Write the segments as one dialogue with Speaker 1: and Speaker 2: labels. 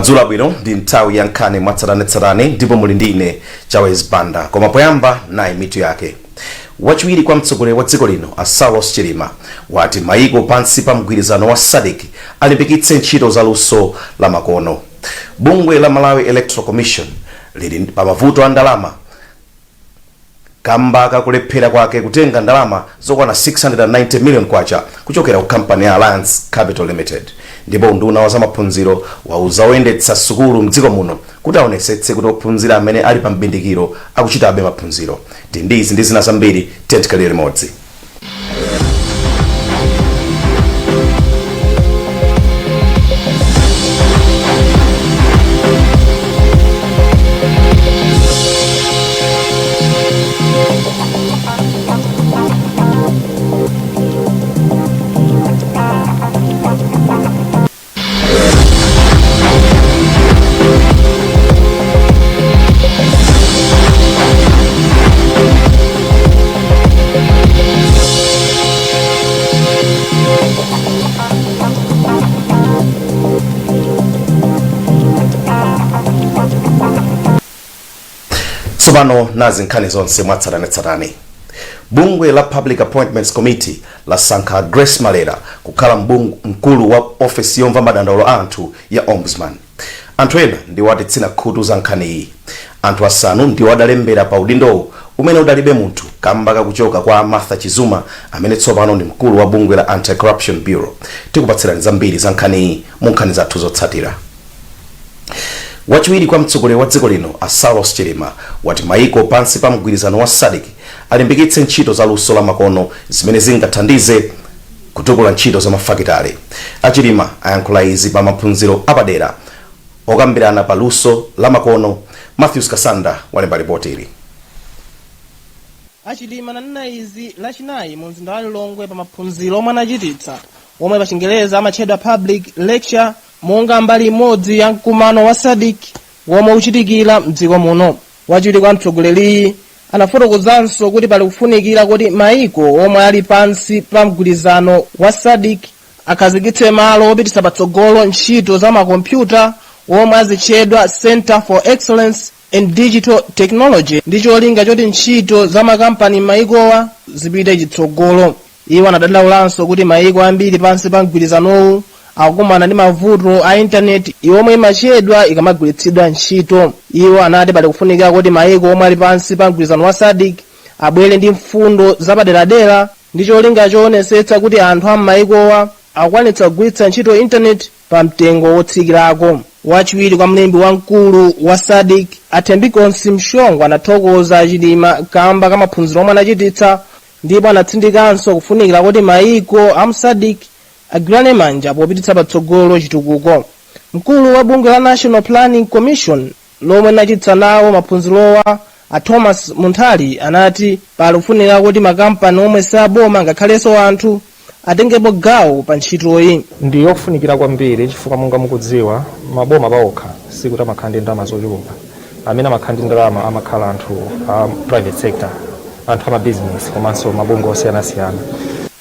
Speaker 1: Madzulo abwino. Ndi nthawi ya nkhani mwatsatanetsatane ndipo muli ndi ine, Chawez Banda. Koma poyamba, nayi mitu yake. Wachiwiri kwa mtsogoleri wa dziko lino, a Saulos Chilima, wati mayiko pansi pa mgwirizano wa SADC alimbikitse ntchito za luso la makono. Bungwe la Malawi Electoral Commission lili pa mavuto a ndalama kamba kakulephera kwake kutenga ndalama zokwana 690 million kwacha kuchokera ku kampani ya Alliance Capital Limited. Ndipo unduna wa zamaphunziro wauza oyendetsa sukulu mdziko muno kuti aonetsetse kuti ophunzira amene ali pa mbindikiro akuchitabe maphunziro. Ndi izi ndi zina zambiri, tikhale limodzi. Tsopano nazi nkhani zonse mwatsatanetsatane. Bungwe la Public Appointments Committee lasankha Grace Malera kukhala mkulu wa ofesi yomva madandaulo a anthu ya Ombudsman. Anthu ena ndiwo atitsina khutu za nkhani iyi. Anthu asanu ndiwo adalembera pa udindowu umene udalibe munthu kamba kakuchoka kwa Martha Chizuma, amene tsopano ndi mkulu wa bungwe la Anti-Corruption Bureau. Tikupatsirani zambiri za nkhani iyi mu nkhani zathu zotsatira. Wachiwiri kwa mtsogoleri wa dziko lino, a Saulos Chilima, wati mayiko pansi pa mgwirizano wa SADC alimbikitse ntchito za luso la makono zimene zingathandize kutukula ntchito za mafakitale. Achilima ayankhula izi pa maphunziro apadera okambirana pa luso la makono. Matthews Kasanda walemba ripoti ili.
Speaker 2: Achilima ananena izi Lachinayi mu mzinda wa Lilongwe pa maphunziro omwe anachititsa, omwe pa Chingereza amatchedwa public lecture, monga mbali imodzi ya mkumano wa SADC womwe ukuchitikira mdziko muno. Wachiwiri kwa mtsogoleriyi anafotokozanso kuti pali kufunikira kuti maiko omwe ali pansi pa mgwirizano wa SADC akhazikitse malo opititsa patsogolo ntchito za makompyuta omwe azitchedwa Center for Excellence in Digital Technology, ndi cholinga choti ntchito za makampani m'mayikowa zipite chitsogolo. Iwo anadandaulanso kuti mayiko ambiri pansi pa mgwirizanowu akukumana ndi mavuto a intaneti yomwe imachedwa ikamagwiritsidwa ntchito. Iwo anati pali kufunika kuti mayiko omwe ali pansi pa mgwirizano wa SADC abwere ndi mfundo zapaderadera ndi cholinga choonetsetsa kuti anthu a m'mayikowa akukwanitsa kugwiritsa ntchito intaneti pa mtengo wotsikirako. Wachiwiri kwa mlembi wamkulu wa SADC, a Thembinkosi Mhlongo, anathokoza Achilima kamba ka maphunziro omwe anachititsa ndipo anatsindikanso kufunikira kuti mayiko a mu SADC agwirane manja popititsa patsogolo chitukuko. Mkulu wa bungwe la National Planning Commission lomwe linachititsa nawo maphunzirowa, a Thomas Munthali, anati pali kufunika kuti makampani omwe si aboma ngakhalenso anthu atengepo gawo pa ntchitoyi.
Speaker 3: Ndi yofunikira kwambiri chifukwa, monga mukudziwa, maboma paokha sikuti amakhala ndi ndalama zochuluka. Amene amakhala ndi ndalama amakhala anthu a private sector, anthu amabizinesi komanso mabungwe osiyanasiyana.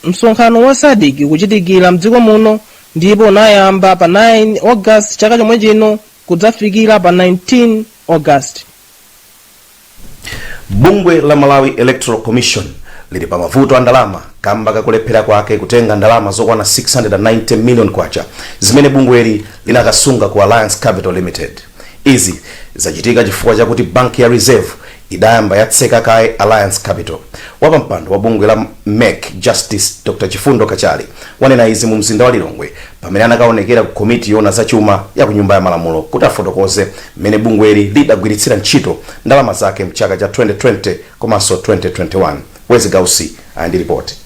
Speaker 2: Msonkhano wa SADC ukuchitikira mdziko muno ndipo unayamba pa 9 August chaka chomwe chino kudzafikira pa 19 August.
Speaker 1: Bungwe la Malawi Electoral Commission lili pa mavuto a ndalama kamba kakulephera kwake kutenga ndalama zokwana 690 million kwacha zimene bungweli linakasunga ku Alliance Capital Limited. Izi zachitika chifukwa chakuti banki ya Reserve idayamba yatseka kaye Alliance Capital. Wapampando wa bungwe la MEC, Justice Dr Chifundo Kachali, wanena izi mu mzinda wa Lilongwe pamene anakaonekera ku komiti yoona zachuma ya ku Nyumba ya Malamulo kuti afotokoze mmene bungweli lidagwiritsira ntchito ndalama zake mchaka cha 2020 komanso 2021. Wezi Gausi ali ndi ripoti.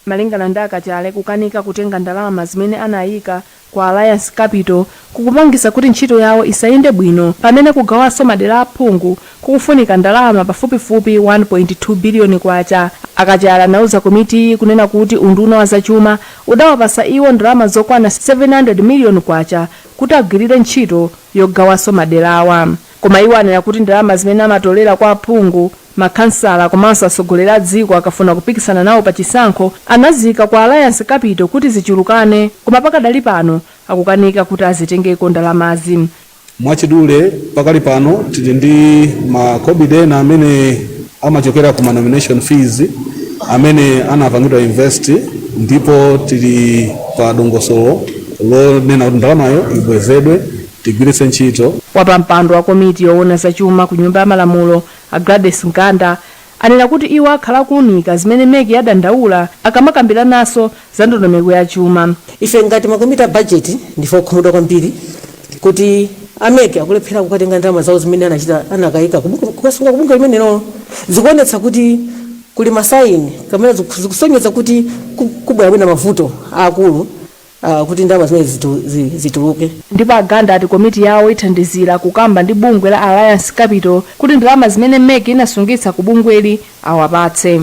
Speaker 4: Malingana ndi Akachale, kukanika kutenga ndalama zimene anayika ku Alliance Capital kukupangisa kuti ntchito yawo isayende bwino, pamene kugawanso madera aphungu kukufunika ndalama pafupifupi 1.2 biliyoni kwacha. Akachale anauza komitiyi kunena kuti unduna wa zachuma udawapasa iwo ndalama zokwana 700 miliyoni kwacha kuti agwirire ntchito yogawanso maderawa, koma iwo anena kuti ndalama zimene amatolera kwa aphungu, makhansala komanso atsogoleri a dziko akafuna kupikisana nawo pa chisankho anazika kwa Alliance Capital kuti zichulukane, koma pakadali pano akukanika kuti azitengeko ndalamazi.
Speaker 5: Mwachidule, pakali pano tili ndi makobidi ena amene amachokera ku ma nomination fees amene anapangidwa invest, ndipo tili pa dongosolo lonena kuti ndalamayo ibwezedwe, tigwiritse ntchito.
Speaker 4: Wapampando wa komiti yoona zachuma ku Nyumba ya Malamulo, a Gladys Mkanda, anena kuti iwo akhala kuunika zimene MEC yadandaula akamakambiranaso za ndondomeko ya chuma.
Speaker 6: Ife ngati makomiti a budget ndife okhumudwa kwambiri kuti a MEC akulephera kukatenga ndalama zawo zimene anachita anakayika kukasunga kubungwe limenelo. Zikuonetsa kuti kuli ma signs kamene zikusonyeza kuti kubwera bwina mavuto akulu kuti ndalama zimene zituluke.
Speaker 4: Ndipo aganda ati komiti yawo ithandizira kukamba ndi bungwe la Alliance Capital kuti ndalama zimene MEC inasungitsa ku bungweli awapatse.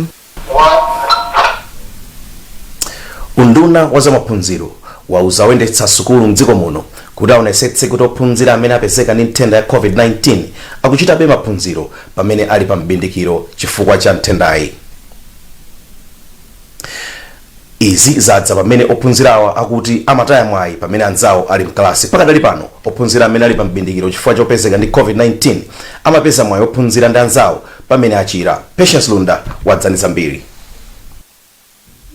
Speaker 1: Unduna wa zamaphunziro wauza oyendetsa sukulu mdziko muno kuti aonetsetse kuti ophunzira amene apezeka ndi nthenda ya COVID-19 akuchitabe maphunziro pamene ali pa mbindikiro chifukwa cha nthendayi. Izi zadza pamene ophunzirawa akuti amataya mwayi pamene anzawo ali mkalasi. Pakadali pano, ophunzira amene ali pa mbindikiro chifukwa chopezeka ndi COVID-19 amapeza mwayi ophunzira ndi anzawo pamene achira. Patience Lunda wadzaniza mbiri.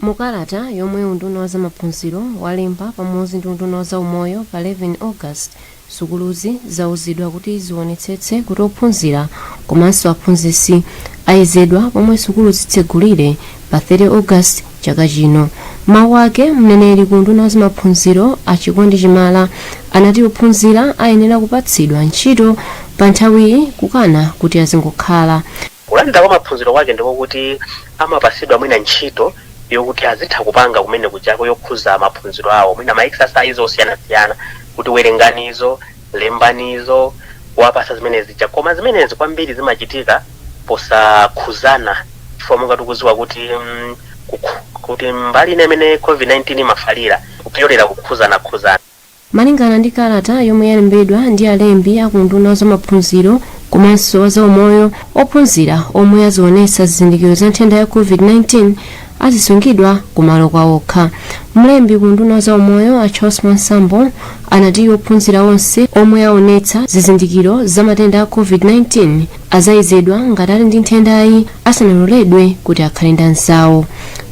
Speaker 7: Mukalata yomwe unduna wa zamaphunziro walemba pamodzi ndi unduna wa zaumoyo pa 11 August, sukuluzi zauzidwa kuti zionetsetse kuti ophunzira komanso aphunzitsi ayezedwa pomwe sukulu zitsegulire pa 30 August chaka chino. Mawu ake, mneneri ku unduna wa zamaphunziro, Achikondi Chimala, anati ophunzira ayenera kupatsidwa ntchito pa nthawiyi kukana kuti azingokhala.
Speaker 8: Kulandira kwa maphunziro kwake ndikokuti amapasidwa mwina ntchito yokuti azitha kupanga kumene kujako yokhuza maphunziro awo, mwina ma exercise osiyanasiyana, kuti werenganizo, lembanizo, kuwapasa zimene zija. Koma zimenezi kwambiri zimachitika posakhuzana, chifukwa monga tikuziwa kuti kuti mbali ina imene COVID-19 imafalira kupyolera kukhuzana-khuzana.
Speaker 7: Malingana ndi kalata yomwe yalembedwa ndi alembi akunduna wa zamaphunziro komanso wa zaumoyo, ophunzira omwe azionetsa zizindikiro za nthenda ya COVID-19 azisungidwa kumalo kwa okha. Mlembi ku unduna wa zaumoyo, a Charles Mwansambo, anati ophunzira onse omwe aonetsa zizindikiro za matenda a COVID-19 azayezedwa ngati ali ndi nthendayi asanaloledwe kuti akhale ndi anzawo.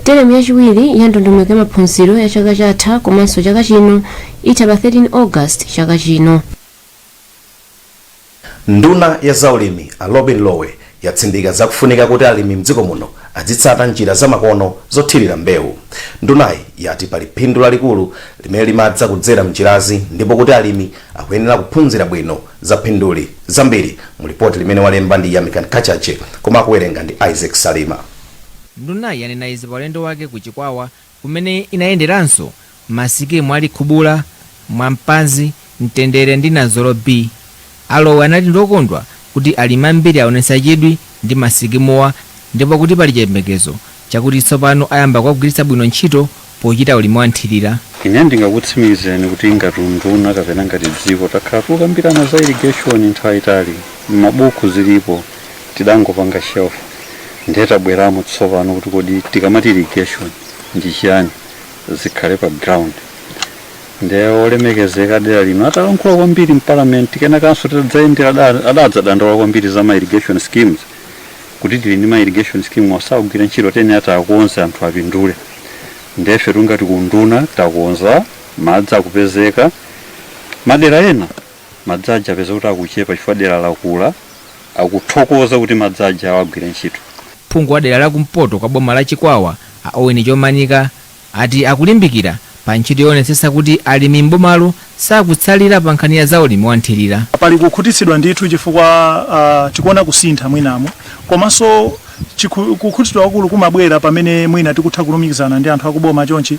Speaker 7: Teremu yachiwiri ya ndondomeko ya maphunziro ya chaka chatha komanso chaka chino itha pa 13 August chaka chino.
Speaker 1: Nduna ya zaulimi, a Lobin Lowe, yatsindika zakufunika kuti alimi mdziko muno azitsata njira zamakono zothirira mbewu. Ndunayi yati pali phindu lalikulu limene limadza kudzera mnjirazi ndipo kuti alimi akuyenera kuphunzira bwino za phinduli. Zambiri mu lipoti limene walemba ndi Yamikan Kachache, koma akuwerenga ndi Isaac Salima.
Speaker 9: Ndunayi yanena izi pa ulendo wake ku Chikwawa, kumene inayenderanso masikimu ali Khubula, Mwampanzi, Mtendere ndi Nazolo B. Alowe anati ndokondwa kuti alimi ambiri aonetsa chidwi ndi masikimuwa ndipo kuti pali chiyembekezo chakuti tsopano ayamba kuwagwiritsa bwino ntchito pochita ulimi wa nthirira.
Speaker 10: Ine ndingakutsimikizeni kuti ngati unduna kapena ngati dziko takhala tikukambirana za irrigation nthawi itali, m'mabuku zilipo, tidangopanga shelf. Ndiye tabweramo tsopano kuti kodi tikamati irrigation ndi chiyani, zikhale pa ground. Ndiye olemekezeka dera lino atalankhula kwambiri mparliament, kenakanso titadzayendera adadzadandaula kwambiri za ma irrigation schemes, kuti tili ndi ma irrigation scheme osagwira ntchito, tene atakonza anthu apindule. Ndefe tungati kunduna takonza, madzi akupezeka. Madera ena madzi aja apeza kuti akuchepa chifukwa dera lakula, akuthokoza kuti madzi aja awagwira ntchito.
Speaker 9: Phungu wa dera lakumpoto kwa boma la Chikwawa, a Owen Chomanika, ati akulimbikira pa ntchito yoonetsetsa kuti alimi m'bomalo sakutsalira pa nkhani ya zaulimi wa nthirira.
Speaker 11: Pali kukhutitsidwa ndithu chifukwa tikuona kusintha mwinamo, komanso kukhutitsidwa kwakulu kumabwera pamene mwina tikutha kulumikizana ndi anthu akuboma chonchi,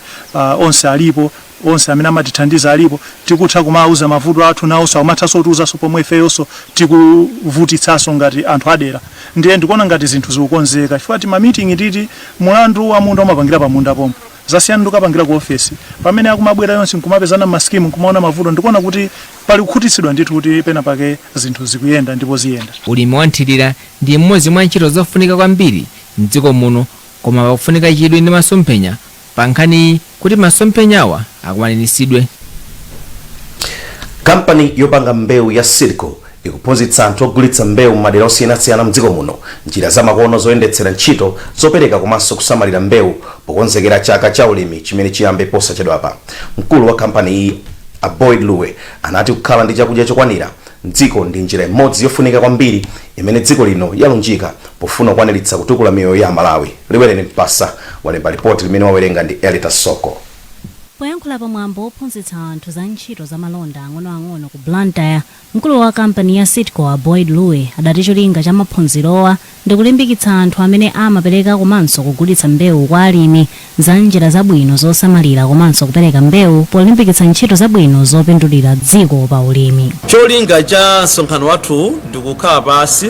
Speaker 11: onse alipo, onse amene amatithandiza alipo, tikutha kumauza mavuto athu, nawonso akumathanso kutiuzanso pomwe ifeyonso tikuvutitsanso ngati anthu adera. Ndiye ndikuona ngati zinthu zikukonzeka chifukwa ti ma meeting titi mulandu wa munda umapangira pa munda pomwe, zasiyana ndikukapangira ku ofesi. Pamene akumabwera yonse nkumapezana masikimu, nkumaona mavuto, ndikuona kuti pali kukhutitsidwa ndithu kuti pena pake zinthu zikuyenda ndipo ziyenda.
Speaker 9: Ulimi wa nthirira ndi mmodzi mwa ntchito zofunika kwambiri mdziko muno, koma pakufunika chidwi ndi masomphenya pa nkhaniyi kuti masomphenyawa akwaniritsidwe.
Speaker 1: Kampani yopanga mbewu ya Seedco ikuphunzitsa anthu ogulitsa mbewu m'madera osiyanasiyana mdziko muno njira zamakono zoyendetsera ntchito zopereka komanso kusamalira mbewu pokonzekera chaka cha ulimi chimene chiyambe posachedwapa. Mkulu wa kampani iyi, a Boyd Luwe, anati kukhala ndi chakudya chokwanira mdziko ndi njira imodzi yofunika kwambiri imene dziko lino yalunjika pofuna kukwaniritsa kutukula miyoyo ya Amalawi. Liwereni Mpasa walemba ripoti limene wawerenga ndi Elita Soko.
Speaker 12: Poyankhula pamwambo wophunzitsa anthu za ntchito za malonda ang'onoang'ono ku Blantyre, mkulu wa kampani ya Seedco, a Boyd Luwe, adati cholinga cha maphunzirowa ndi kulimbikitsa anthu amene amapereka komanso kugulitsa mbewu kwa alimi za njira zabwino zosamalira komanso kupereka mbewu polimbikitsa ntchito zabwino zopindulira dziko pa ulimi.
Speaker 13: Cholinga cha msonkhano wathu ndikukhala pasi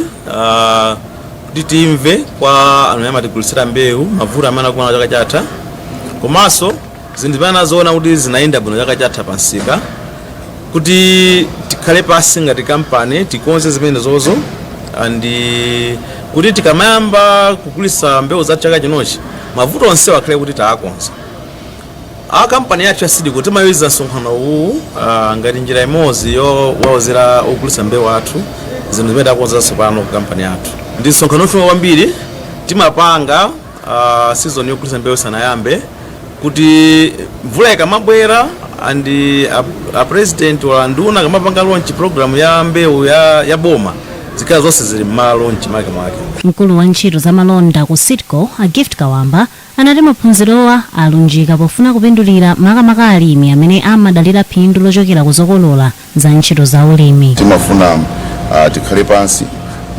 Speaker 13: kuti timve kwa anthu amene amatigulitsira mbewu mavuto amene akumana chaka chatha, komanso zinthu zimene anazoona kuti zinayenda bwino chaka chatha pamsika, kuti tikhale pasi ngati kampani tikonze zimenezozo, andi kuti tikamayamba kugulitsa mbewu za chaka chinochi mavuto onsewo akhale kuti taakonza. A kampani yathu ya Seedco timayuza msonkhano uwu ngati njira imodzi yowauzira ogulitsa mbewu athu zinthu zimene takonza tsopano ku kampani yathu. Ndi msonkhano ofuna kwambiri timapanga season yogulitsa mbewu isanayambe, kuti mvula ikamabwera andi a president wa nduna akamapanga launch program ya mbewu ya boma, zikhala zonse zili mmalo mchimake mwake.
Speaker 12: Mkulu wa ntchito za malonda ku Seedco, a Gift Kawamba, anati maphunzirowa alunjika pofuna kupindulira makamaka alimi amene amadalira phindu lochokera ku zokolola za ntchito za ulimi.
Speaker 14: Timafuna tikhale pansi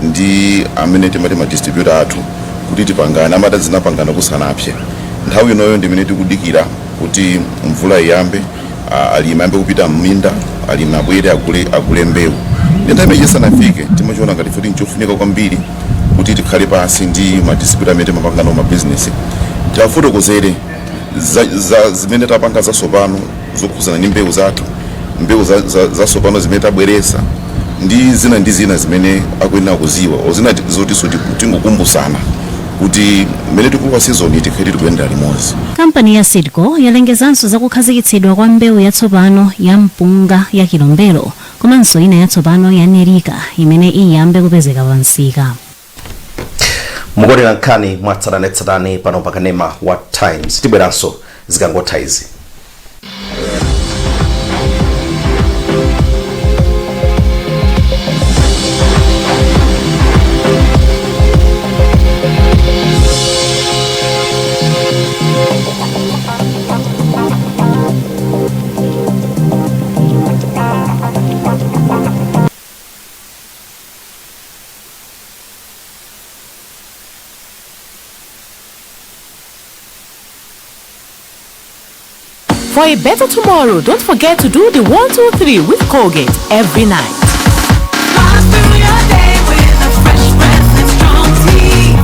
Speaker 14: ndi amene timati ma distributor athu kuti tipangane, amati zinapangana kusanapse. Nthawi inoyo ndimene tikudikira kuti mvula iyambe, alimi ayambe kupita mminda, alimi abwere agule mbewu. Ndi nthawi imene isanafike, timachiona ngati futi nchofunika kwambiri kuti tikhale pansi ndi ma distributor amene timapanga nawo mabizinesi, tiwafotokozere za zimene tapanga zatsopano zokhuzana ndi mbewu zathu, mbewu zatsopano zimene tabweresa ndi zina ndi zina zimene akuyenera kuziwa, ozina zotinso tingokumbusana kuti mmene tikulowa season tikhale tikuyendera limodzi.
Speaker 12: Kampani ya Seedco yalengezanso za kukhazikitsidwa kwa mbewu yatsopano ya mpunga ya Kilombero komanso ina yatsopano ya Nerika imene iyambe kupezeka pa msika.
Speaker 1: Mukuonera nkhani mwatsatanetsatane pano pa kanema wa Times. Tibweranso zikangotha izi.
Speaker 15: For a better tomorrow, don't forget to do the 1, 2, 3 with Colgate every night.
Speaker 16: Smile through your day with a fresh breath and strong teeth.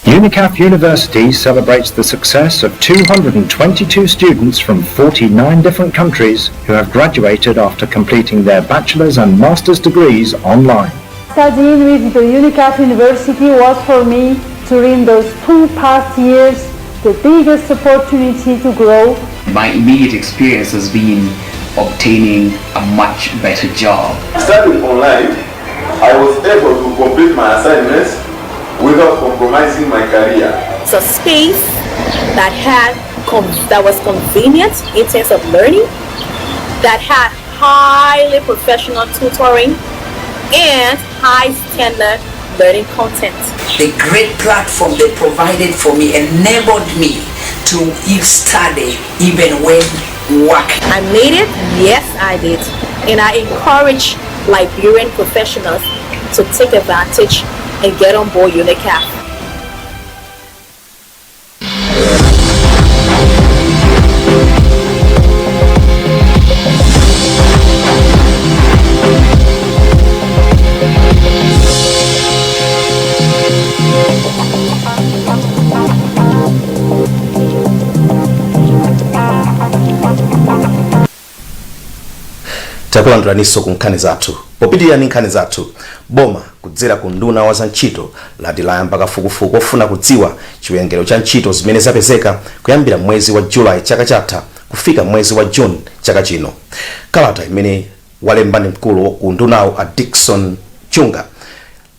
Speaker 17: UNICAF University celebrates the success of 222 students from 49 different countries who have graduated after completing their bachelor's and master's degrees online.
Speaker 18: Studying with the UNICAF University was for me during those 2 past years the biggest opportunity to grow.
Speaker 19: My immediate experience has been obtaining a much better job.
Speaker 20: Studying online, I was able to complete my assignments without compromising my career.
Speaker 21: It's a space that was convenient in terms of learning, that had highly professional tutoring and high standard learning content.
Speaker 22: The great platform they provided for me enabled me to study even when working.
Speaker 21: I made it, yes I did, and I encourage Liberian professionals to take advantage and get on board UNICAF.
Speaker 1: Takulandiraninso ku nkhani zathu. Popitirira ndi nkhani zathu, boma kudzera ku nduna wa zantchito lati layamba kafukufuku ofuna kudziwa chiwerengero cha ntchito zimene zapezeka kuyambira mwezi wa Julayi chaka chatha. kufika mwezi wa June chaka chino. Kalata imene walemba ndi mkulu ku undunawo a Dickson Chunga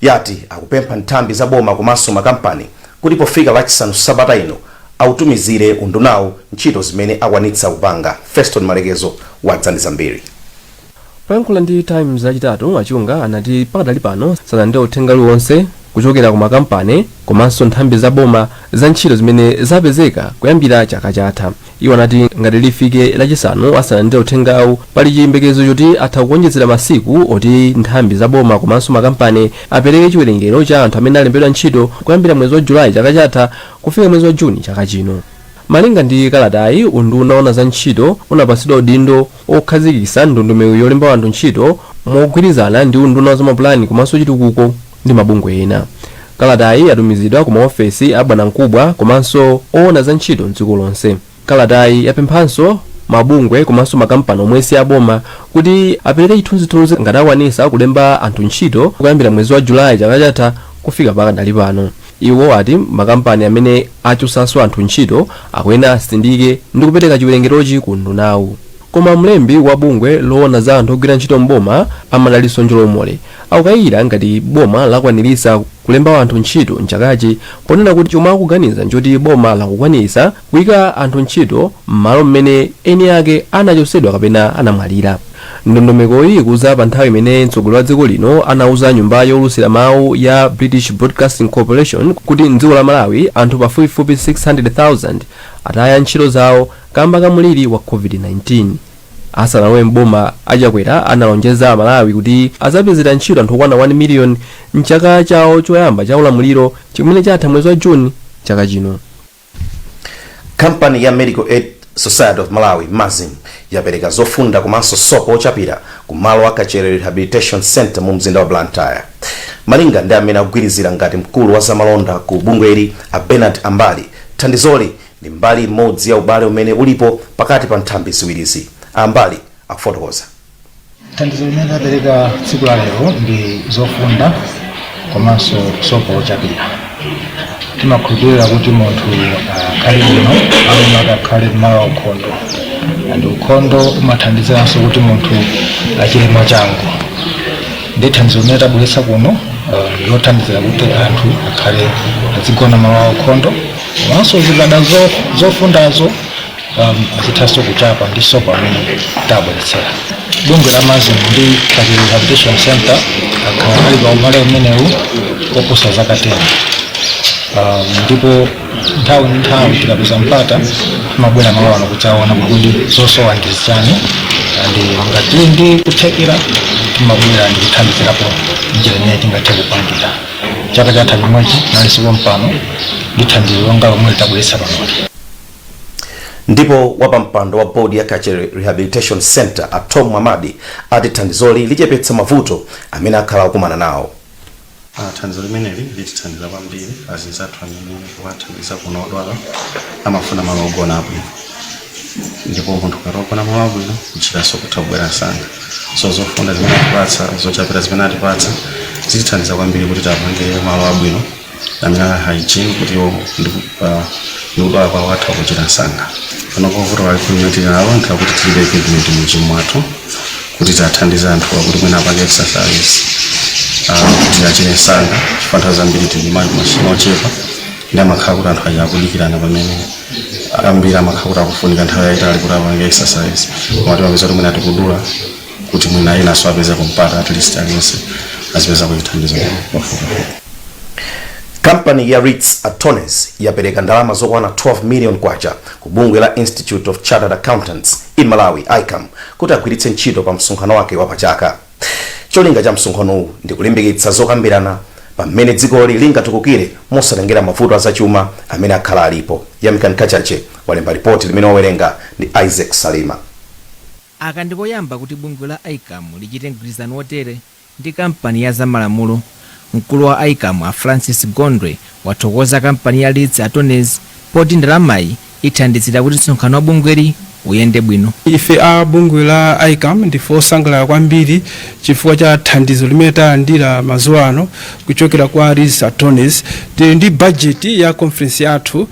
Speaker 1: yati akupempha nthambi za boma komanso makampani kuti pofika Lachisanu sabata ino autumizire undunawo ntchito zimene akwanitsa kupanga. Feston Malekezo wadza ndi zambiri.
Speaker 2: Poyankhula ndi Times Lachitatu, Achunga anati pakadali pano sanalandire uthenga uliwonse kuchokera ku makampani komanso nthambi za boma za ntchito zimene zapezeka kuyambira chaka chatha. Iwo anati ngati lifike Lachisanu asalandire uthengawu, pali chiyembekezo choti atha kuonjezera masiku oti nthambi za boma komanso makampani apereke chiwerengero cha anthu amene alembedwa ntchito kuyambira mwezi wa Julayi chaka chatha kufika mwezi wa Juni chaka chino. Malinga ndi kalatayi, unduna owona za ntchito unapatsidwa udindo okhazikitsa ndondomeko yolemba anthu ntchito mogwirizana ndi unduna wa zamapulani komanso chitukuko ndi mabungwe ena. Kalatayi yatumizidwa ku maofesi a bwanamkubwa komanso owona za ntchito mdziko lonse. Kalatayi yapemphanso mabungwe komanso makampani omwe si aboma kuti apereke chithunzithunzi ngati akwanitsa kulemba anthu ntchito kuyambira mwezi wa Julayi chaka chatha kufika pakadali pano. Iwo ati makampani amene achotsanso anthu ntchito akuyenera asindike ndi kupereka chiwerengerochi ku undunawu. Koma mlembi wa bungwe loona za anthu ogwira ntchito mboma, a Madalitso Njolomole, akukayikira ngati boma lakwaniritsa kulemba anthu ntchito mchakachi, ponena kuti chomwe akuganiza nchoti boma lakukwanitsa kuyika anthu ntchito m'malo mmene eni ake anachotsedwa kapena anamwalira. Ndondomekoyi ikuza pa nthawi imene mtsogoleri wa dziko lino anauza nyumba yowulutsira mawu ya British Broadcasting Corporation kuti mdziko la Malawi anthu pafupifupi 600,000 ataya ntchito zawo kamba ka mliri wa COVID-19. Asanalowe mboma, Achakwera analonjeza Amalawi kuti azapezera ntchito anthu okwana 1 million mchaka chawo choyamba cha ulamuliro chimene chatha mwezi wa Juni chaka chino.
Speaker 1: Kampani ya Medical Aid Society of Malawi, MASM, yapereka zofunda komanso sopo ochapira ku malo a Kachere Rehabilitation Center mu mzinda wa Blantyre. Malinga ndi amene akugwirizira ngati mkulu wa zamalonda ku bungweli, a Bernard Ambali, thandizoli ndi mbali imodzi ya ubale umene ulipo pakati pa nthambi ziwirizi. Ambali akufotokoza.
Speaker 3: Thandizo limene tapereka tsiku la lero ndi zofunda komanso sopo ochapira. Timakhulupirira kuti munthu akhale bwino amene akhale mmalo aukhondo, and ukhondo umathandiziranso kuti munthu achire mwachangu. Ndi thandizo limene tabweretsa kuno lothandizira kuti anthu akhale azigona malo aukhondo, komanso zipanda zofundazo azithanso kuchapa ndi sopo amene tabweretsera. Bungwe la MASM ndi Kachere Rehabilitation Center akhala ali pa ubale umenewu koposa zaka 10, ndipo nthawi ndi nthawi tikapeza mpata timabwera malo ano kudzaona kuti zosowa ndi zachani, ndi ngati ndi kuthekera timabwera ndi kuthandizirapo njira imene tingathe kupangira. Chaka chatha chomwechi nalinso mpano ndi thandizo longa lomwe tabweretsa panoli.
Speaker 1: Ndipo wapampando wa bodi ya Kachere Rehabilitation Center, a Tom Mwamadi, ati thandizoli lichepetsa mavuto amene akhala akumana nawo.
Speaker 23: Thandizo limeneli litithandiza kwambiri. Azinzathu amene wathandiza kuno odwala amafuna malo ogona abwino, ndipo munthu ngati wagona malo abwino kuchiranso kutha kubwera msanga. So zofunda zimene atipatsa, zochapira zimene atipatsa, zitithandiza kwambiri kuti tapange malo abwino amene ali hygiene kuti iwo ndi kudwala kwawo atha kuchira msanga. Panopo vuto lalikulu limene tili nalo nkakuti tilibe equipment mu gym mwathu kuti tiathandize anthuwa kuti mwina apange exercise kuti achire msanga, chifukwa nthawi zambiri tili mashini ochepa ndi amakhala kuti anthu aja akudikirana, pamene ambiri amakhala kuti akufunika nthawi yayitali kuti apange exercise. Koma timapeza kuti mwina tikudula kuti mwina enanso apeze kumpata, at least aliyense azipeza kuchithandizo pafupipafupi.
Speaker 1: Kampani ya Ritz Attorneys yapereka ndalama zokwana 12 million kwacha ku bungwe la Institute of Chartered Accountants in Malawi, ICAM, kuti agwiritse ntchito pa msonkhano wake wapachaka. Cholinga cha msonkhanowu ndi kulimbikitsa zokambirana pamene dzikoli lingatukukire mosatengera mavuto azachuma amene akhala alipo. Yamikani Kachache walemba ripoti limene wawerenga ndi Isaac Salima.
Speaker 9: Aka ndikoyamba kuti bungwe la ICAM lichite mgwirizano wotere ndi kampani ya zamalamulo. Mkulu wa ICAM, a Francis Gondwe, wathokoza kampani ya Ritz Attorneys poti ndalamayi ithandizira kuti msonkhano wa bungweli uyende bwino.
Speaker 4: Ife a bungwe la ICAM ndife osangalala kwambiri chifukwa cha thandizo limene talandira mazuwa ano kuchokera kwa Rees Attorneys. Tili ndi budget ya conference yathu,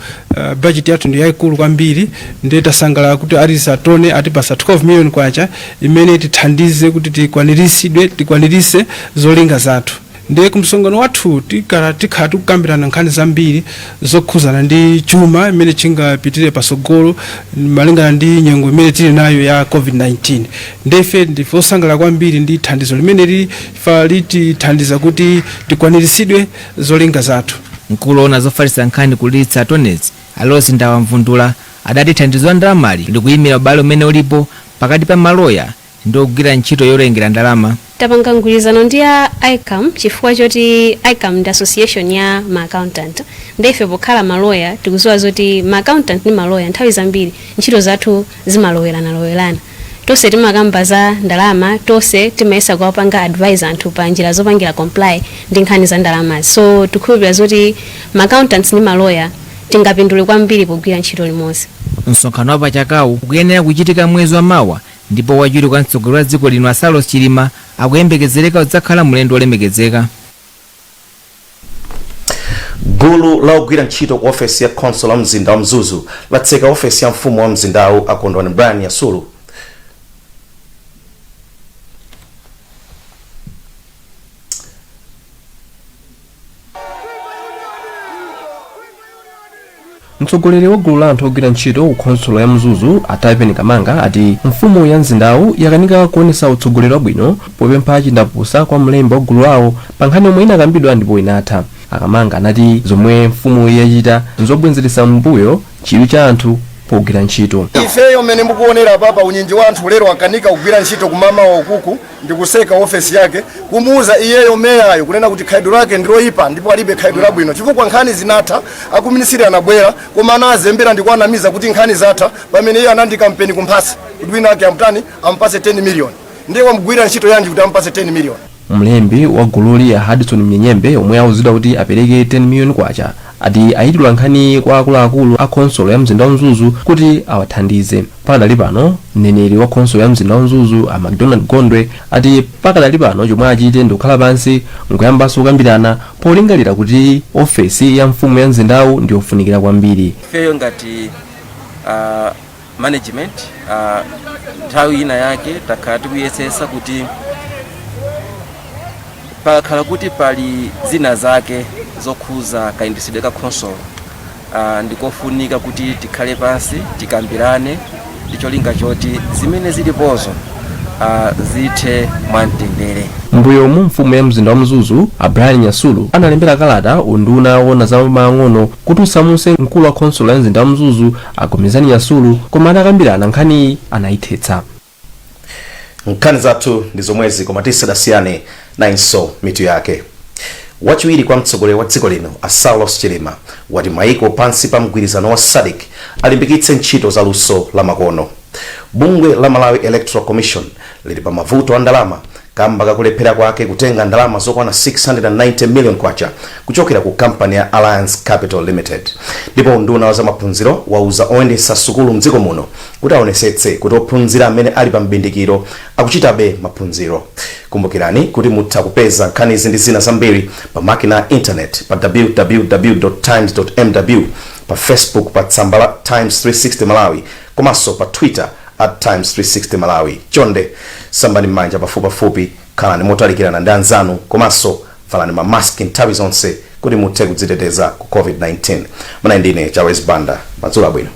Speaker 4: budget yathu ndi yayikulu kwambiri, ndiye tasangalala kuti Rees Attorney atipasa 12 million kwacha imene tithandize kuti tikwanirise zolinga zathu. Ndiye kumsonkhano wathu tikhala tikukambirana nkhani zambiri zokhuzana ndi chuma imene chingapitire pasogolo malingana ndi nyengo imene tili nayo ya COVID-19. Ndife ndife osangalala kwambiri ndi thandizo limene litithandiza kuti tikwaniritsidwe zolinga zathu.
Speaker 9: Mkulu woona zofalitsa nkhani ku Rees Attorneys, Alosi Ndawamvundula, adati thandizo la ndalamali likuyimira ubale umene ulipo pakati pa maloya ndi ogwira ntchito yowerengera ndalama.
Speaker 5: Tapanga mgwirizano ndi a ICAM chifukwa choti ICAM ndi association ya ma accountant, ndi ife pokhala maloya tikudziwa zoti ma accountant ndi maloya nthawi zambiri ntchito zathu zimaloweranalowerana. Tonse timakamba za ndalama, tonse timayesa kuwapanga advise anthu pa njira zopangira comply ndi nkhani za ndalamazi, so tikukhulupirira zoti ma accountants ndi maloya tingapindule kwambiri pogwira ntchito limodzi.
Speaker 9: Msonkhano wa pachakawu ukuyenera kuchitika mwezi wa mawa, ndipo wachiwiri kwa mtsogoleri wa dziko lino a Saulos Chilima akuyembekezereka kudzakhala mlendo wolemekezeka.
Speaker 1: Gulu la ogwira ntchito ku ofesi ya council la mzinda wa Mzuzu latseka ofesi ya mfumu wa mzindawu a Kondwani Brian Nyasulu.
Speaker 2: Mtsogoleri wa gulu la anthu ogwira ntchito ku khonsolo ya Mzuzu a Typen Kamanga ati mfumu ya mzindawu yakanika kuonesa utsogoleri wabwino popempha chindapusa kwa mlembi wa gulu lawo pa nkhani yomwe inakambidwa ndipo inatha. Akamanga anati zomwe mfumu yachita nzobwezeretsa mbuyo chidwi cha anthu pogwira ntchito.
Speaker 6: Ifeyo mmene mukuonera papa, unyinji wa anthu lero akanika kugwira ntchito kumama ukuku ndikuseka ofesi yake, kumuuza iyeyo meyayo kunena kuti khalidwe lake ndiloyipa ndipo alibe khalidwe labwino, chifukwa nkhani zinatha, akuminisiri anabwera koma anazembera ndikuanamiza kuti nkhani zatha, pamene iye anandi kampeni kumphasa kuti wina ake amtani ampase 10 million. Ndiye wamugwira ntchito yanji kuti ampase 10 million?
Speaker 2: Mlembi wa gululi a Hudson Mnyenyembe, omwe auzidwa kuti apereke 10 million kwacha, ati ayitula nkhani kwa akuluakulu a khonsolo ya mzinda wa Mzuzu kuti awathandize. Pakadali pano mneneri wa khonsolo ya mzinda wa Mzuzu a McDonald Gondwe ati pakadali pano chomwe achite ndikukhala pansi nkuyambanso kukambirana polingalira kuti ofesi ya mfumu ya mzindawu ndiyofunikira kwambiri.
Speaker 24: Ifeyo ngati management, nthawi ina yake takhala tikuyesesa kuti pakakhala kuti pali zina zake zokhuza kayendetsedwe ka khonsolo, ndikofunika kuti tikhale pansi tikambirane ndi cholinga choti zimene zilipozo zithe mwamtendere.
Speaker 2: Mbuyomu mfumu ya mzinda wa Mzuzu a Brian Nyasulu analembera kalata unduna wona za mang'ono kuti usamuse mkulu wa khonsolo ya mzinda wa Mzuzu a Gomezani Nyasulu, koma anakambirana nkhaniyi anayithetsa.
Speaker 1: Nkhani zathu ndi zomwezi, koma tisadasiyane nayinso mitu yake. Wachiwiri kwa mtsogoleri wa dziko lino a Saulos Chilima wati maiko pansi pa mgwirizano wa SADC alimbikitse ntchito za luso la makono. Bungwe la Malawi Electoral Commission lili pa mavuto a ndalama kamba kakulephera kwake kutenga ndalama zokwana 690 million kwacha kuchokera ku kampani ya Alliance Capital Limited. Ndipo nduna wa zamaphunziro wauza oyendetsa sukulu mdziko muno kuti aonesetse kuti ophunzira amene ali pa mbindikiro akuchitabe maphunziro. Kumbukirani kuti mutha kupeza nkhanizi ndi zina zambiri pa makina a internet pa www.times.mw, pa Facebook pa tsamba la Times 360 Malawi, komanso pa Twitter at Times 360 Malawi. Chonde sambani m'manja pafupipafupi, khalani motalikirana ndi anzanu, komanso valani mamaski nthawi zonse kuti muthe kudziteteza ku COVID-19. Manayi ndine Chawes Banda, madzulo abwino.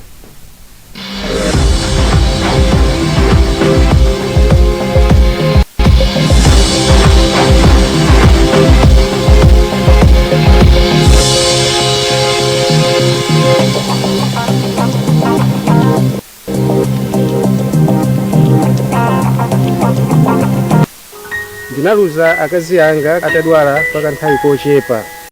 Speaker 25: Ndinaluza akazi anga atadwala kwa kanthawi kochepa.